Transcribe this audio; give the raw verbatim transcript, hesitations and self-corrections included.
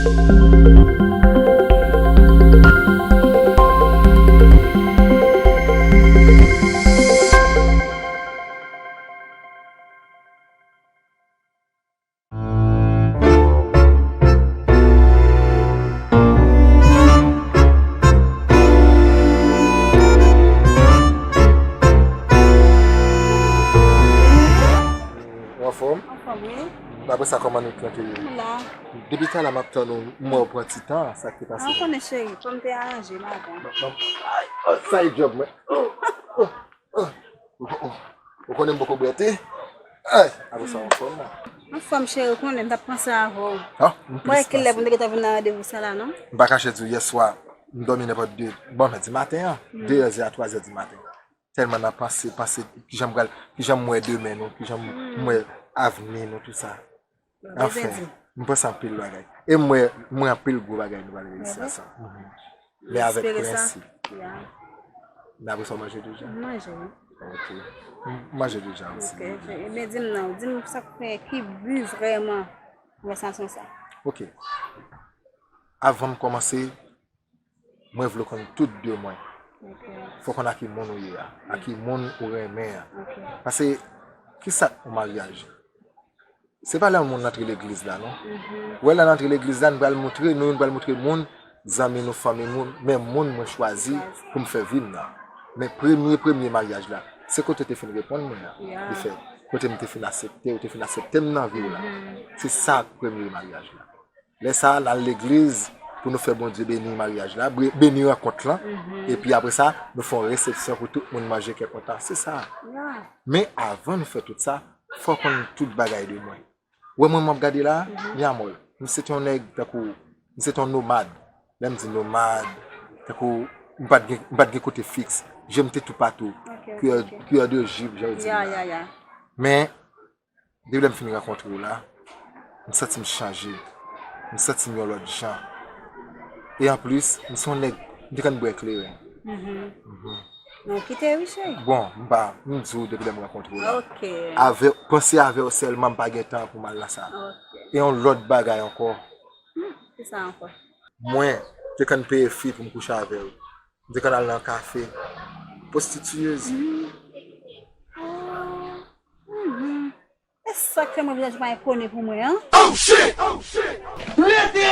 Ou anfòm? Anfòm, wi. Apre sa, kòman nou t rete? M la. Depi talè m ap tann ou, m wè w pran ti tan, sa k te pase? Ah, ou konnen, cheri, fò m te aranje maten. Bon, bon. Ay, oh, sa e djòb mwen. Oh, oh, oh, oh. Ou konnen m poko bwè te? Ay, apre sa, ou anfòm, non? Anfòm, cheri, ou konnen, m t ap panse avè w. Ah, m plis panse. Mwen, kilè pou m te gentan vin nan randevou sa la, non? M pa kache di w, yè swa, m dòmi nenpòt de, bon, men di maten an, de è a twa è di maten. Tèlman nan panse, panse, kijan m pral, kijan m wè demen nou, kijan m wè avni nou, tou sa. Anfen, m panse anpil bagay. E m wè, m wè anpil gwo bagay nou pral reyisi ansanm. Men avèk prensip. Men apre sa, w manje deja? M manje, wi. Ok. M manje deja osi. Ok. Ebyen, di m non, di m sa k fè, ki bi vrèman konvèsasyon sa? Ok. Avan m kòmanse, mwen vle w konn tout de mwen. Ok. Fò w konn a ki moun ou ye a, a ki moun ou renmen an. Ok. Paske, ki sa k yon maryaj? Se pa lè yon moun antre legliz la, non. Ou wè lè n antre legliz la, n pral moutre, nou youn pral moutre moun, zanmi nou, fanmi moun, men moun mwen chwazi pou m fè vi m nan. Men premye, premye maryaj la, se kote w te fin reponn mwen an, li fèt. Kote m te fin aksepte, ou te fin aksepte m nan vi w la. Se sa premye maryaj la. Lè sa a, n al legliz pou nou fè Bondye beni maryaj la, bre- beni rankont lan. Epi apre sa, nou fè yon resepsyon pou tout moun manje kè kontan. Se sa. Men avan nou fè tout sa, fò w konn tout bagay de mwen. Ou wè mwen, m ap gade la, mi amor, m se te yon nèg tankou, m se te yon nomad. Lè m di nomad, tankou, m pa t gen, m pa t gen kote fiks. Je m te toupatou. Cueilleur, cueilleur de givre, jan yo di la. Men, depi lè m fin rankontre w la, m santi m chanje. M santi m yon lòt jan. E anplis, m se yon nèg, m te konn bwè kleren. Non, kite wi, cheri. Bon, m pa, m di w depi lè m rankontre w la. Ok. Avè, panse avè w sèlman, m pa gen tan pou m al nan sa. Ok. E yon lòt bagay ankò. Hmm, ki sa ankò? Mwen, te konn peye fi pou m kouche avè w. M te konn al nan kafe. Pwostitiyez. E sa k fè mwen vizaj pa enkoni pou mwen an? Oh shit! Oh shit! Lete!